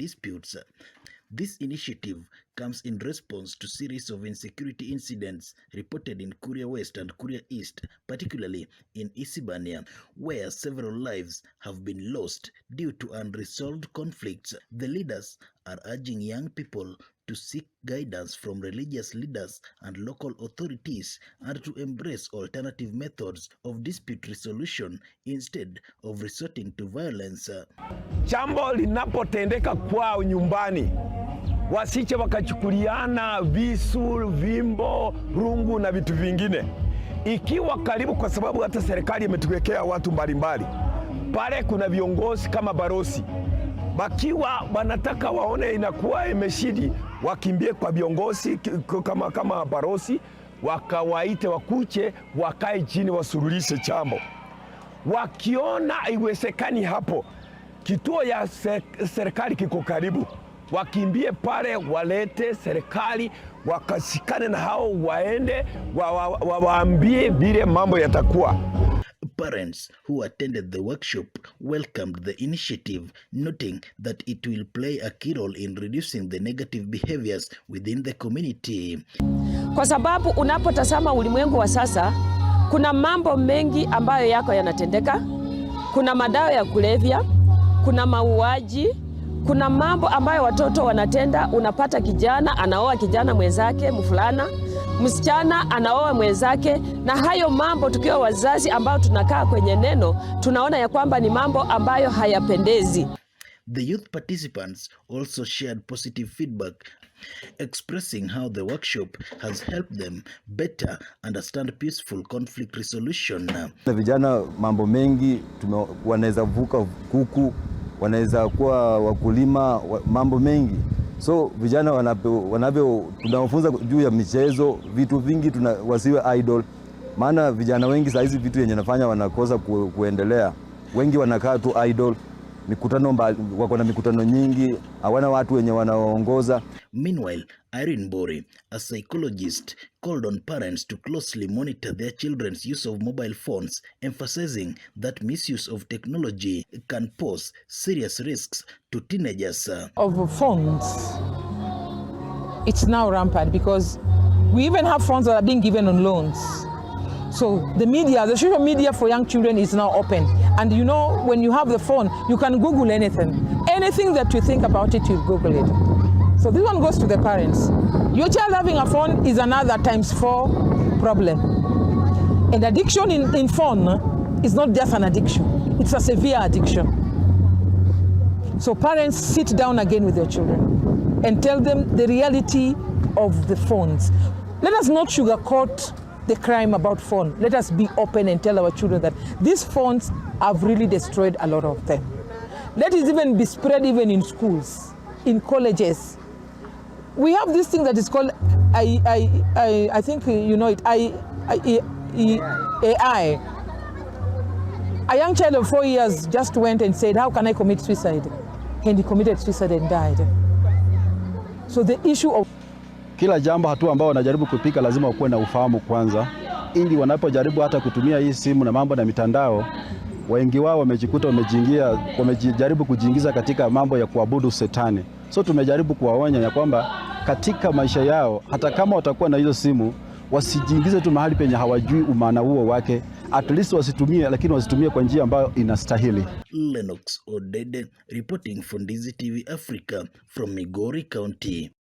disputes. This initiative comes in response to series of insecurity incidents reported in Kuria West and Kuria East, particularly in Isibania, where several lives have been lost due to unresolved conflicts. The leaders are urging young people to seek guidance from religious leaders and local authorities and to embrace alternative methods of dispute resolution instead of resorting to violence. Jambo linapotendeka kwao nyumbani, wasije wakachukuliana visu, vimbo, rungu na vitu vingine, ikiwa karibu, kwa sababu hata serikali imetuwekea watu mbalimbali pale. Kuna viongozi kama balozi, wakiwa wanataka waone inakuwa imezidi, wakimbie kwa viongozi kama balozi, wakawaite wakuje, wakae chini, wasuluhishe jambo. Wakiona haiwezekani hapo, kituo ya serikali kiko karibu, wakimbie pale, walete serikali, wakashikane na hao, waende wawaambie vile mambo yatakuwa. Parents who attended the workshop welcomed the initiative, noting that it will play a key role in reducing the negative behaviors within the community. Kwa sababu unapotazama ulimwengu wa sasa, kuna mambo mengi ambayo yako yanatendeka. Kuna madawa ya kulevya, kuna mauaji, kuna mambo ambayo watoto wanatenda. Unapata kijana anaoa kijana mwenzake mvulana, msichana anaoa mwenzake, na hayo mambo tukiwa wazazi ambao tunakaa kwenye neno, tunaona ya kwamba ni mambo ambayo hayapendezi. The youth participants also shared positive feedback, expressing how the workshop has helped them better understand peaceful conflict resolution. Na vijana mambo mengi wanaweza fuga kuku, wanaweza kuwa wakulima, mambo mengi. So vijana wanavyo tunawafunza juu ya michezo, vitu vingi wasiwe idle, maana vijana wengi saa hizi vitu yenye nafanya wanakosa kuendelea. Wengi wanakaa tu idle, mikutano wako na mikutano nyingi, hawana watu wenye wanaongoza. Meanwhile, Irene Bori, a psychologist, called on parents to closely monitor their children's use of mobile phones, emphasizing that misuse of technology can pose serious risks to teenagers. Of phones, it's now rampant because we even have phones that are being given on loans. So the media, the social media for young children is now open. And you know, when you have the phone, you can Google anything. Anything that you think about it, you Google it. So this one goes to the parents. Your child having a phone is another times four problem. And addiction in phone is not just an addiction, it's a severe addiction. So parents, sit down again with your children and tell them the reality of the phones. Let us not sugarcoat the crime about phone. Let us be open and tell our children that these phones have really destroyed a lot of them. Let it even be spread even in schools, in colleges. We have this thing that is called, I think you know it, I, AI. A young child of 4 years just went and said, "How can I commit suicide?" And he committed suicide and died. So the issue of Kila jambo, hatua ambao wanajaribu kupika, lazima wakuwe na ufahamu kwanza, ili wanapojaribu hata kutumia hii simu na mambo na mitandao, wengi wao wamejikuta wamejaribu kujiingiza katika mambo ya kuabudu setani. So tumejaribu kuwaonya ya kwamba katika maisha yao, hata kama watakuwa na hizo simu, wasijiingize tu mahali penye hawajui umaana huo wake, at least wasitumie, lakini wasitumie kwa njia ambayo inastahili. Lennox Odede reporting for Ndizi TV Africa from Migori County.